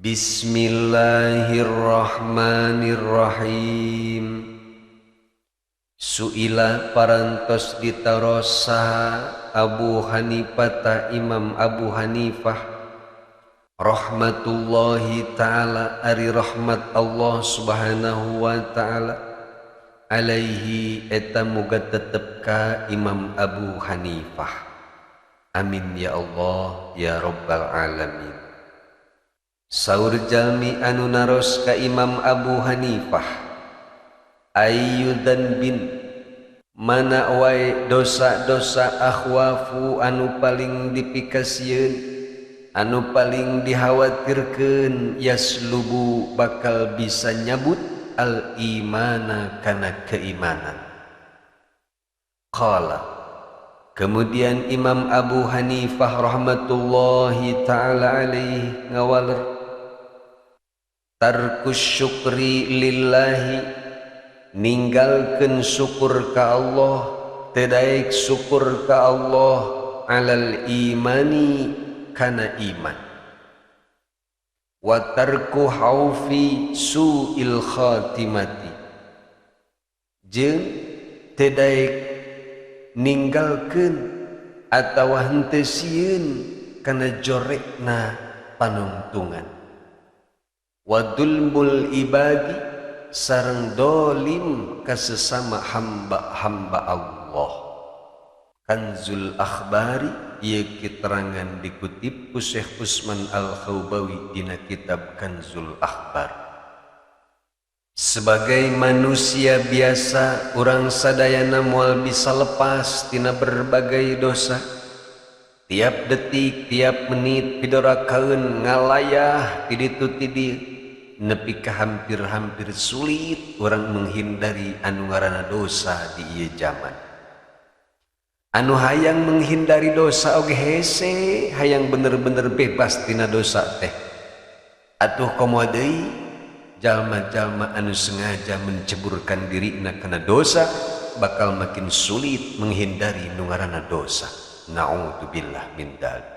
Bismillahirrahmanirrahim. Suila parantos ditaros saha Abu Hanifah, Imam Abu Hanifah, rahmatullahi ta'ala, ari rahmat Allah Subhanahu wa ta'ala, alaihi eta muga tetep ka Imam Abu Hanifah. Amin ya Allah ya rabbal alamin. Saur jalmi anu naros ka Imam Abu Hanifah, ayyu dzanbin, mana wae dosa-dosa, akhwafu anu paling dipikasieun, anu paling dikhawatirkeun, yaslubu bakal bisa nyabut, al imana kana keimanan? Qala, kemudian Imam Abu Hanifah rahmatullahi ta'ala alaihi ngawaler, tarkus syukri lillahi, ninggalkeun syukur ka Allah, teu daek syukur ka Allah, alal imani kana iman, wa tarku khaufi su'il khatimati, jeung teu daek ninggalkeun atawa henteu sieun kana jorekna panungtungan, wa dzulmul ibadi, sareng dolim ka sesama hamba-hamba Allah. Kanzul Akhbari, ieu keterangan dikutip ku Syekh Usman Al-Khaubawi dina kitab Kanzul Akhbar. Sebagai manusia biasa, urang sadayana moal bisa lepas tina berbagai dosa. Tiap detik, tiap menit pidorakaeun ngalayah ti ditu ti dieu, nepi ka hampir-hampir sulit urang menghindari anu ngaranna dosa di ieu zaman. Anu hayang menghindari dosa oge hese, hayang bener-bener bebas tina dosa teh. Atuh komo deui jalma-jalma anu sengaja menceburkan dirina kana dosa, bakal makin sulit menghindari nu ngaranna dosa. Na'udzubillah min dzalik.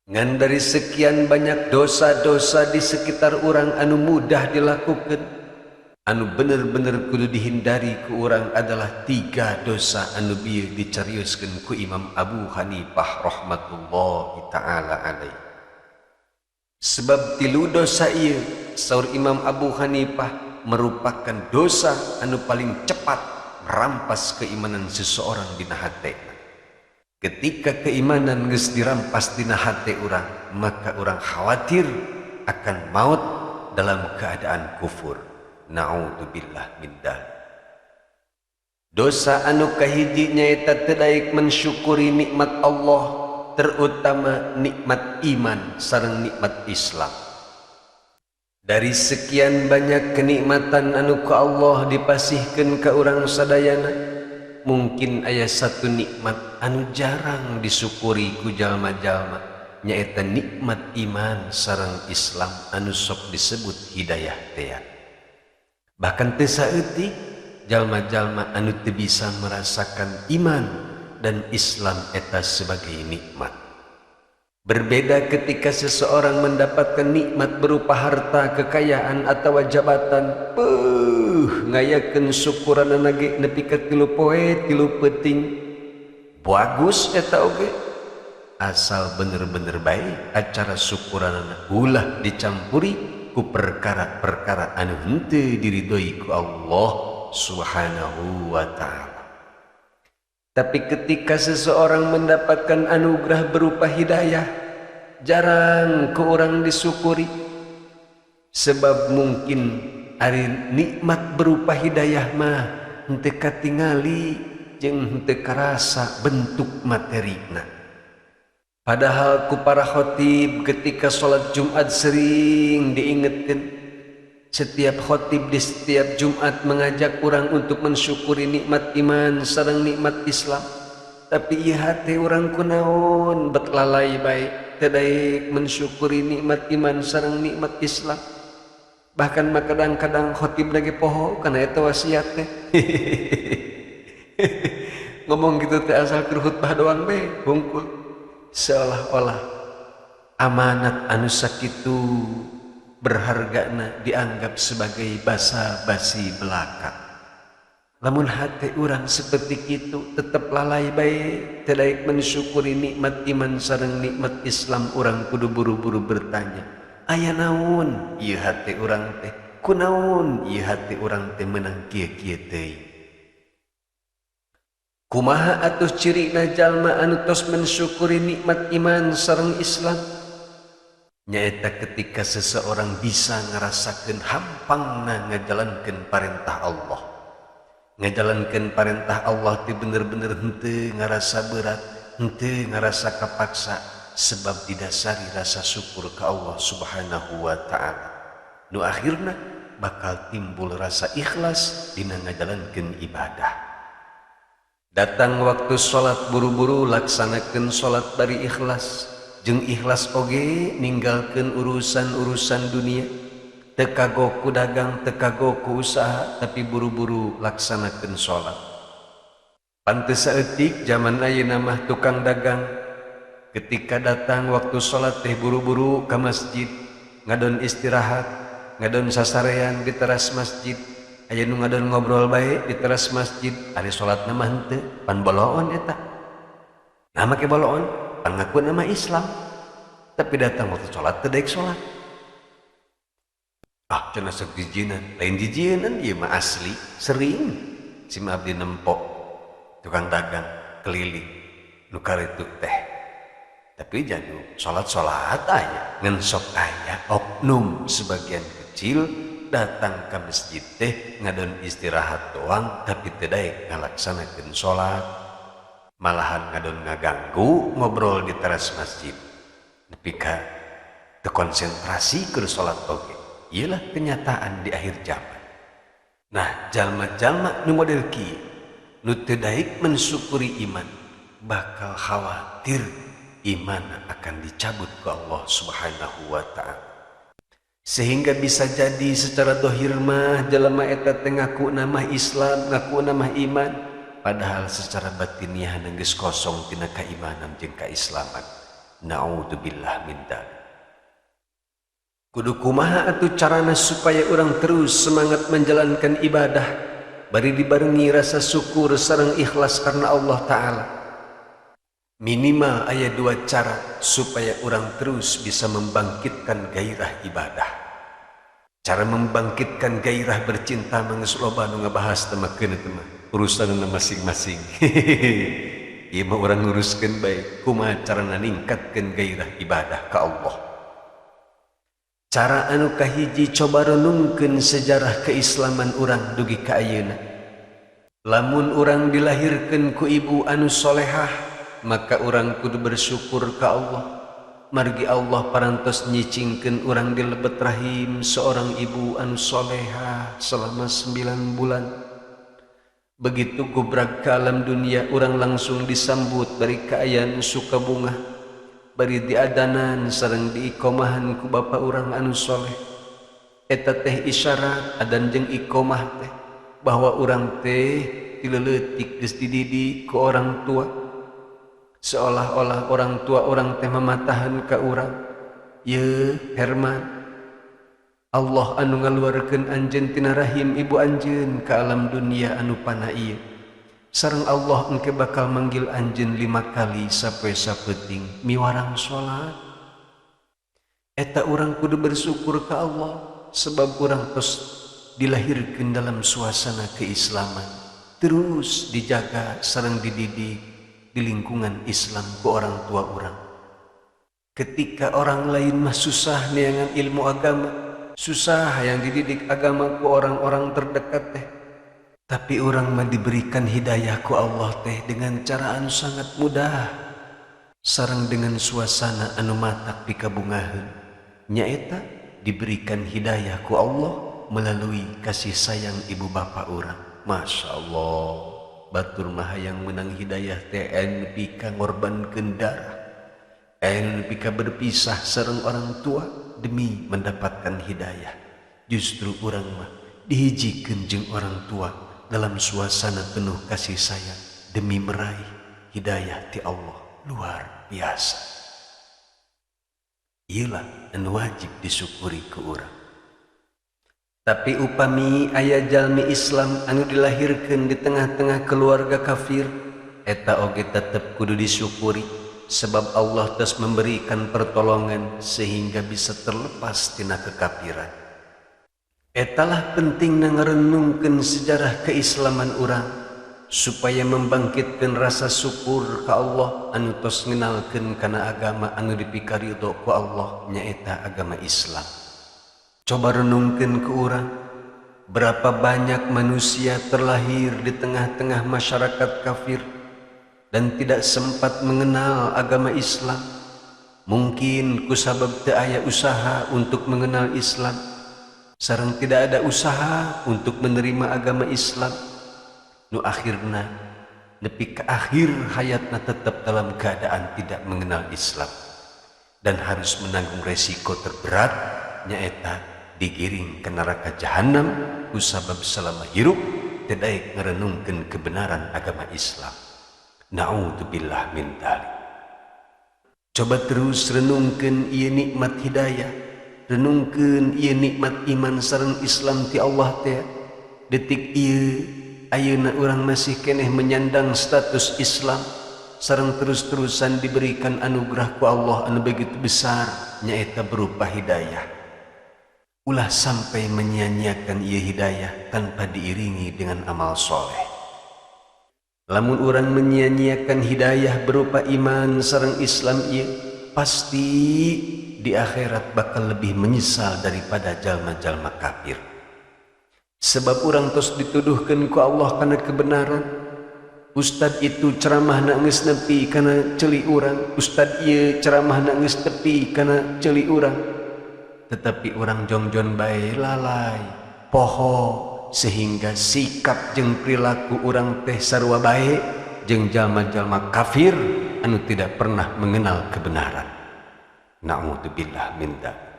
Ngan dari sekian banyak dosa-dosa di sekitar orang anu mudah dilakukan, anu bener-bener kudu dihindari ku urang adalah tiga dosa anu bieu dicarioskeun ku Imam Abu Hanifah rahmatullahi ta'ala alaih. Sebab tilu dosa ieu, saur Imam Abu Hanifah, merupakan dosa anu paling cepat merampas keimanan seseorang dina hatena. Ketika keimanan geus dirampas dina hate urang, maka urang khawatir akan maut dalam keadaan kufur. Na'udzubillah min dzalik. Dosa anu kahiji nyaeta teu daek mensyukuri nikmat Allah, terutama nikmat iman sareng nikmat Islam. Dari sekian banyak kenikmatan anu ku Allah dipasihkeun ka urang sadayana, mungkin aya satu nikmat anu jarang disyukuri ku jalma-jalma, nyaeta nikmat iman sareng Islam anu sok disebut hidayah teh. Bahkan teu saeutik jalma-jalma anu teu bisa merasakan iman dan Islam eta sebagai nikmat. Berbeda ketika seseorang mendapatkan nikmat berupa harta, kekayaan atau jabatan, peuh, ngayakeun syukuranana ge nepi ka 3 poe 3 peuting. Bagus eta oge, asal bener-bener baik acara syukuranana, ulah dicampuri ku perkara-perkara anu henteu diridhoi ku Allah Subhanahu wa ta'ala. Tapi ketika seseorang mendapatkan anugerah berupa hidayah, jarang ke orang disyukuri. Sebab mungkin ari nikmat berupa hidayah mah henteu katingali jeung henteu karasa bentuk materina. Padahal ku para khotib ketika sholat Jumat sering diingetkan. Setiap khotib di setiap Jumat mengajak orang untuk mensyukuri nikmat iman sareng nikmat Islam. Tapi ieu hate urang kunaon bet lalai bae, teu daek mensyukuri nikmat iman sareng nikmat Islam. Bahkan mah kadang-kadang khotib lagi poho kana eta wasiat teh. Ngomong gitu teh asal keur khutbah doang be hungkul. Seolah-olah Amanat anu sakitu berhargana dianggap sebagai basa-basi belaka. Lamun hati urang seperti itu tetep lalai bae, teu daek mensyukuri nikmat iman sareng nikmat Islam, urang kudu buru-buru bertanya, aya naon ieu hati urang teh? Kunaon ieu hati urang teh meunang kieu-kieu teuing? Kumaha atuh cirina jalma anu tos mensyukuri nikmat iman sareng Islam? Nyaeta ketika seseorang bisa ngerasakeun hampangna ngajalankeun parentah Allah. Ngajalankeun parentah Allah teh bener-bener henteu ngarasa berat, henteu ngarasa kapaksa, sebab didasari rasa syukur ka Allah Subhanahu wa taala. Nu akhirna bakal timbul rasa ikhlas dina ngajalankeun ibadah. Datang waktu salat, buru-buru laksanakeun salat bari ikhlas. Jeung ikhlas oge ninggalkeun urusan-urusan dunia, teu kagok ku dagang, teu kagok ku usaha, tapi buru-buru laksanakeun salat. Pantes saeutik zaman ayeuna mah tukang dagang ketika datang waktu salat teh buru-buru ka masjid, ngadon istirahat, ngadon sasarean di teras masjid. Aya nu ngadon ngobrol bae di teras masjid, ari salatna mah henteu. Pan boloon eta. Nah, make boloon? Pan ngaku nama Islam, tapi datang waktu sholat teu daek sholat. Ah, cenah sok jijieunan. Lain jijieunan, ieu mah asli. Sering sim abdi nempok tukang dagang keliling nu karitu teh, tapi jadu sholat-sholat aya. Ngan sok aya oknum sebagian kecil datang ke masjid teh ngadon istirahat doang, tapi teu daek ngalaksanakeun sholat, malahan ngadon ngaganggu ngobrol di teras masjid nepi ka teu konsentrasi ke sholat oge. Iyalah kenyataan di akhir zaman. Nah, jalma-jalma nu model kieu nu teu daek mensyukuri iman bakal khawatir iman akan dicabut ke Allah Subhanahu wa taala, sehingga bisa jadi secara dohir mah jelema eta teh ngaku nama Islam, ngaku nama iman, padahal secara batiniah geus kosong tina keimanan jeung keislaman. Naudzubillah min dzalik. Kudu kumaha atuh carana supaya urang terus semangat menjalankan ibadah bari dibarengi rasa syukur sareng ikhlas karena Allah taala? Minimal aya dua cara supaya orang terus bisa membangkitkan gairah ibadah. Cara membangkitkan gairah bercinta mah geus loba nu ngabahas, teh mah teh mah urusan masing-masing. Ieu mah urang nguruskeun bae kumaha carana ningkatkeun gairah ibadah ka Allah. Cara anu kahiji, coba renungkeun sejarah keislaman urang dugi ka ayeuna. Lamun urang dilahirkeun ku ibu anu solehah, maka urang kudu bersyukur ka Allah. Margi Allah parantos nyicingkeun urang di lebet rahim seorang ibu anu solehah selama 9 bulan. Begitu gubrak ke alam dunia, urang langsung disambut bari kaayaan suka bunga, bari diadanan sareng diikomahan ku bapa urang anu soleh. Eta teh isyarat, adan jeung ikomah teh, bahwa urang teh ti leutik geus dididik ku orang tua. Seolah-olah orang tua urang teh mamatahan ka urang, "Ye Herman, Allah anu ngaluarkeun anjeun tina rahim ibu anjeun ka alam dunia anu pana ieu, sareng Allah engke bakal manggil anjeun lima kali sapoe sapeuting miwarang salat." Eta urang kudu bersyukur ka Allah sebab urang tos dilahirkeun dalam suasana keislaman, terus dijaga sareng dididik di lingkungan Islam ku orang tua urang. Ketika orang lain mah susah neangan ilmu agama, susah yang dididik agama ku orang-orang terdekat teh, tapi urang mah diberikan hidayah ku Allah teh dengan cara anu sangat mudah sareng dengan suasana anu matak pikabungaheun, nyaeta diberikan hidayah ku Allah melalui kasih sayang ibu bapak urang. Masya Allah, batur mah yang menang hidayah teh nepi ka ngorbankeun darah, nepi ka berpisah sareng orang tua demi mendapatkan hidayah. Justru urang mah dihijikeun jeung orang tua dalam suasana penuh kasih sayang demi meraih hidayah ti Allah. Luar biasa. Iyalah anu wajib disyukuri ku urang. Tapi upami aya jalmi Islam anu dilahirkeun di tengah-tengah keluarga kafir, eta oge tetep kudu disyukuri sebab Allah terus memberikan pertolongan sehingga bisa terlepas tina kekafiran. Etalah pentingna ngarenungkeun sejarah keislaman urang supaya membangkitkan rasa syukur ka Allah anu tos ngenalkeun kana agama anu dipikaridho ku Allah, nyaeta agama Islam. Coba renungkeun ke urang, berapa banyak manusia terlahir di tengah-tengah masyarakat kafir dan tidak sempat mengenal agama Islam. Mungkin kusabab teu aya usaha untuk mengenal Islam, sareng tidak ada usaha untuk menerima agama Islam. Nu akhirna nepi ke akhir hayatna tetap dalam keadaan tidak mengenal Islam dan harus menanggung resiko terberat, nyaeta digiring ke neraka jahanam kusabab selama hirup tidak ngerenungkeun kebenaran agama Islam. Na'udzubillah min dzalik. Coba terus renungkeun ieu nikmat hidayah, renungkeun ieu nikmat iman sareng Islam ti Allah teh. Detik ieu ayeuna urang masih keneh menyandang status Islam sareng terus-terusan diberikan anugerah ku Allah anu begitu besar, nyaeta berupa hidayah. Ulah sampai menyia-nyiakan ieu hidayah tanpa diiringi dengan amal soleh. Lamun urang menyia-nyiakan hidayah berupa iman sareng Islam ieu, pasti di akhirat bakal lebih menyesal daripada jalma-jalma kafir. Sebab urang tos dituduhkan ku Allah karena kebenaran. Ustad itu ceramah geus nepi kana ceuli urang, ustad ieu ceramah geus tepi kana ceuli urang. Tetapi urang jongjon bae, lalai, poho, sehingga sikap jeung perilaku urang teh sarua bae jeung jalma-jalma kafir anu tidak pernah mengenal kebenaran. Na'udzubillah min dzalik.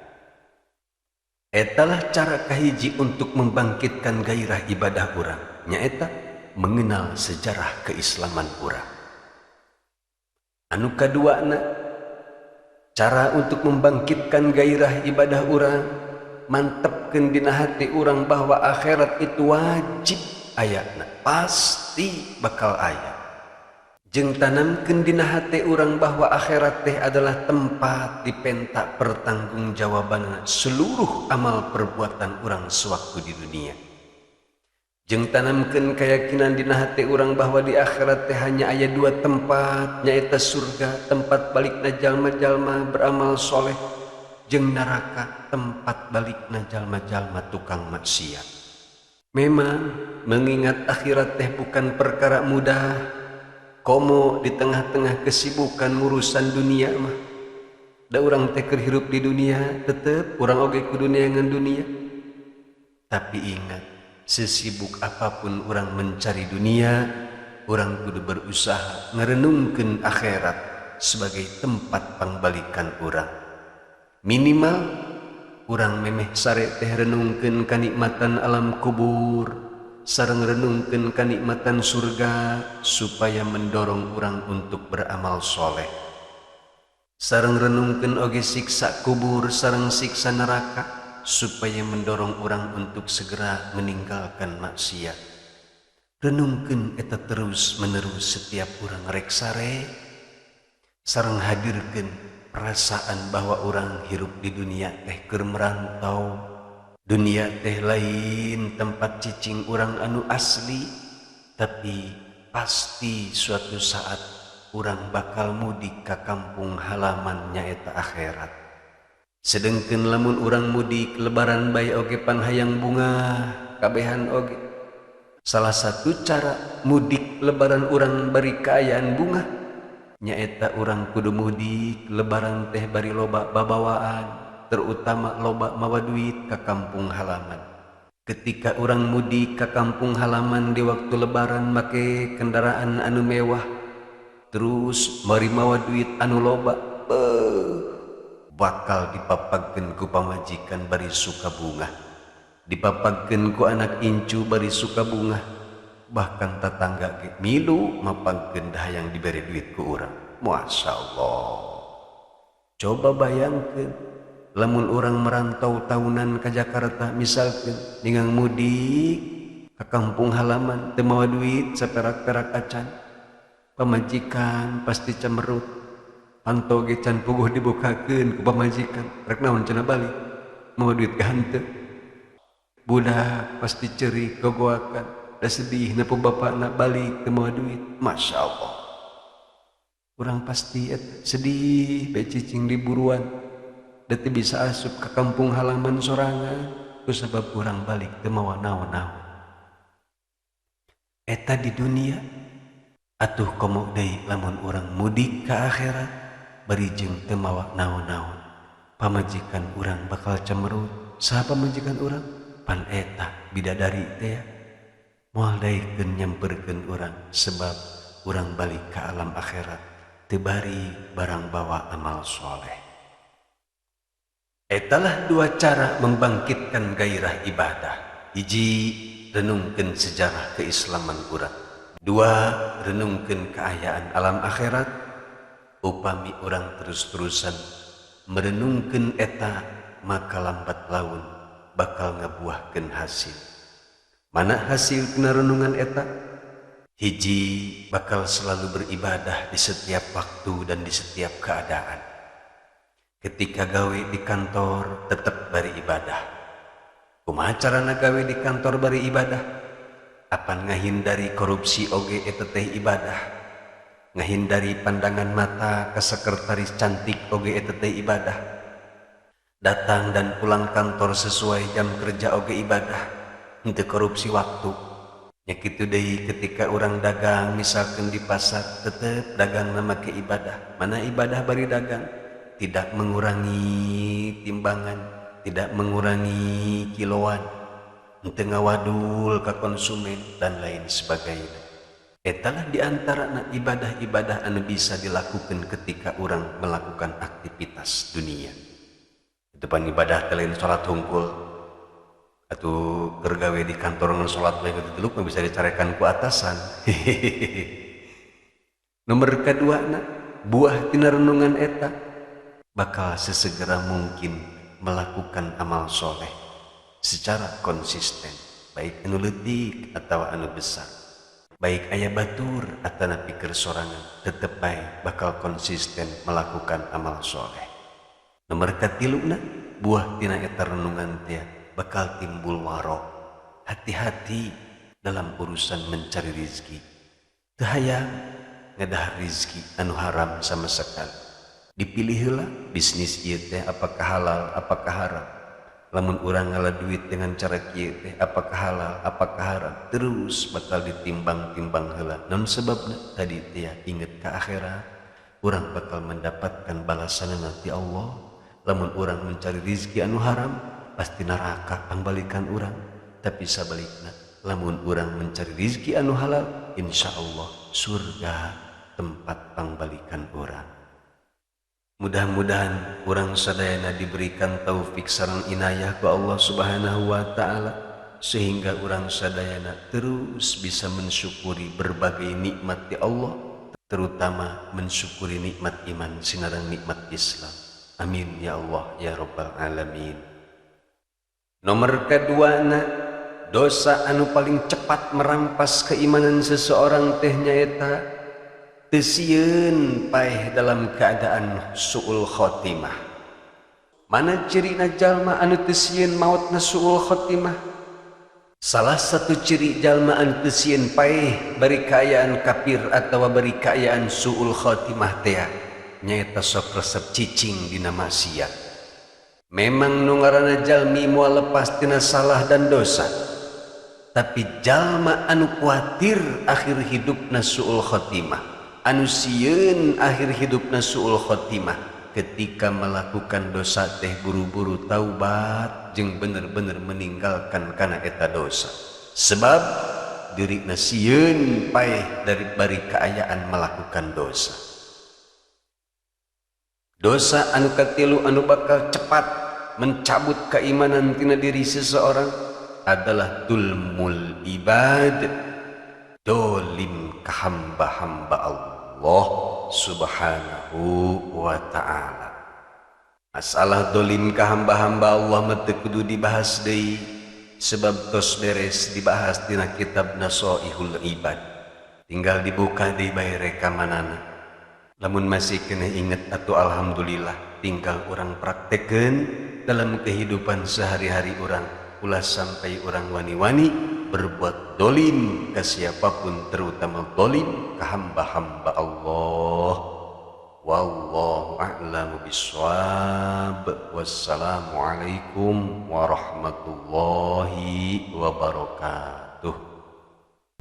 Etalah cara kahiji untuk membangkitkan gairah ibadah urang, nyaeta mengenal sejarah keislaman urang. Anu kaduana, cara untuk membangkitkan gairah ibadah urang, mantepkeun dina hati urang bahwa akhirat itu wajib ayana, pasti bakal aya. Jeung tanamkeun dina hati urang bahwa akhirat teh adalah tempat dipenta pertanggungjawaban seluruh amal perbuatan urang sewaktu di dunia. Jeung tanamkeun keyakinan dina hati urang bahwa di akhirat teh hanya aya dua tempat, nyaeta surga tempat balikna jalma-jalma beramal soleh, jeung neraka tempat balikna jalma-jalma tukang maksiat. Memang mengingat akhirat teh bukan perkara mudah, komo di tengah-tengah kesibukan urusan dunia mah. Da urang teh keur hirup di dunia, tetep urang oge kudu neangan dunia. Tapi ingat, sesibuk apapun urang mencari dunia, urang kudu berusaha ngerenungkeun akhirat sebagai tempat pangbalikan urang. Minimal urang memeh sare teh renungkeun kanikmatan alam kubur, sareng renungkeun kanikmatan surga supaya mendorong urang untuk beramal soleh. Sareng renungkeun oge siksa kubur sareng siksa neraka supaya mendorong urang untuk segera meninggalkan maksiat. Renungkeun eta terus menerus setiap urang rek sare, sareng hadirkeun perasaan bahwa urang hirup di dunia teh keur merantau. Dunia teh lain tempat cicing urang anu asli, tapi pasti suatu saat urang bakal mudik ka kampung halaman, nyaeta akhirat. Sedengkeun lamun urang mudik lebaran bae oge panghayang bungah kabehan oge. Salah satu cara mudik lebaran urang bari kaayaan bungah nyaeta urang kudu mudik lebaran teh bari loba babawaan, terutama loba mawa duit ka kampung halaman. Ketika urang mudik ka kampung halaman di waktu lebaran make kendaraan anu mewah, terus mari mawa duit anu loba, beuh, bakal dipapagkeun ku pamajikan bari suka bungah, dipapagkeun ku anak incu bari suka bungah, bahkan tetangga ge milu mapagkeun dah yang diberi duit ku urang. Masya Allah. Coba bayangkeun lamun urang merantau tahunan ke Jakarta misalkan ningang mudik ke kampung halaman teu mawa duit saperak-perak acan, pamajikan pasti cemerut, panto ge can puguh dibukakeun ku pamajikan, rek naon cenah balik mawa duit ka henteu. Budak pasti cerik gogoakan, da sedih nepo bapakna balik teu mawa duit. Masya Allah, urang pasti sedih bae cicing di buruan, da teu bisa asup ka kampung halaman sorangan kusabab urang balik teu mawa naon-naon. Eta di dunia. Atuh komo deui lamun urang mudik ka akhirat bari jeung teu mawa naon-naon, pamajikan urang bakal cemerut. Saha pamajikan urang? Pan eta bidadari teh moal daekeun nyamperkeun urang sebab urang balik ka alam akhirat teu bari barang bawa amal soleh. Etalah dua cara membangkitkan gairah ibadah. Hiji, renungkeun sejarah keislaman urang. Dua, renungkeun kaayaan alam akhirat. Upami urang terus-terusan merenungkeun eta, maka lambat laun bakal ngabuahkeun hasil. Mana hasil tina renungan eta? Hiji, bakal selalu beribadah di setiap waktu dan di setiap keadaan. Ketika gawe di kantor tetep bari ibadah. Kumaha carana gawe di kantor bari ibadah? Apan ngahindari korupsi oge eta teh ibadah. Ngahindari pandangan mata ke sekretaris cantik oge eta teh ibadah. Datang dan pulang kantor sesuai jam kerja oge ibadah. Henteu korupsi waktu. Nya kitu deui ketika urang dagang misalkan di pasar tetep dagang make ibadah. Mana ibadah bari dagang? Tidak mengurangi timbangan, tidak mengurangi kiloan, henteu ngawadul ka konsumen dan lain sebagainya. Etalah diantara ibadah-ibadah anu bisa dilakukan ketika orang melakukan aktivitas dunia. Itu pan ibadah teh lain salat hungkul atau keur gawe di kantor ngan salat we kitu mah bisa dicarekan ku atasan. Nomor kedua na, buah tina renungan eta bakal sesegera mungkin melakukan amal soleh secara konsisten, baik anu leutik atawa anu besar, baik aya batur atana pikir sorangan, tetep bae bakal konsisten melakukan amal soleh. Nomor katiluna, buah tina eta renungan teh bakal timbul waro, hati-hati dalam urusan mencari rizki. Teu hayang ngadahar rizki anu haram sama sekali. Dipilih heula bisnis ieu teh apakah halal apakah haram. Lamun urang ngala duit dengan cara kieu teh apakah halal apakah haram. Terus bakal ditimbang-timbang heula. Naon sebabna? Tadi teh inget ka akhirat, urang bakal mendapatkan balasan nanti Allah. Lamun urang mencari rizki anu haram pasti neraka pangbalikan urang. Tapi sabalikna lamun urang mencari rizki anu halal, insyaallah surga tempat pangbalikan urang. Mudah-mudahan urang sadayana diberikan taufik sareng inayah ku Allah Subhanahu wa taala sehingga urang sadayana terus bisa mensyukuri berbagai nikmat di Allah, terutama mensyukuri nikmat iman sinareng nikmat Islam. Amin ya Allah ya rabbal alamin. Nomor kedua na, dosa anu paling cepat merampas keimanan seseorang teh nyaeta teu sieun paeh dalam keadaan suul khotimah. Mana cirina jalma anu teu sieun maotna suul khotimah? Salah satu ciri jalma anu teu sieun paeh bari kaayaan kafir atawa bari kaayaan suul khotimah teh nyaeta sok resep cicing dina maksiat. Memang nu ngaranna jalmi moal lepas tina salah dan dosa, tapi jalma anu kuatir akhir hidupna suul khotimah, anu sieun akhir hidupna suul khotimah, ketika melakukan dosa teh buru-buru taubat jeung bener-bener meninggalkan kana eta dosa, sebab dirina sieun paeh dari bari kaayaan melakukan dosa. Dosa anu katilu anu bakal cepat mencabut keimanan tina diri seseorang adalah dulmul ibad, dolim ka hamba-hamba Allah Subhanahu wa ta'ala. Masalah dolim ka hamba-hamba Allah mah teu kudu dibahas deui, sebab tos beres dibahas dina kitab Nasoihul Ibad. Tinggal dibuka deui bae rekamanana. Lamun masih kena inget atau alhamdulillah, tinggal urang praktekeun dalam kehidupan sehari-hari urang, ulah sampai urang wani-wani berbuat dolim ke siapapun, terutama dolim ke hamba-hamba Allah. Wallahu a'lamu bissawab. Wassalamualaikum warahmatullahi wabarakatuh.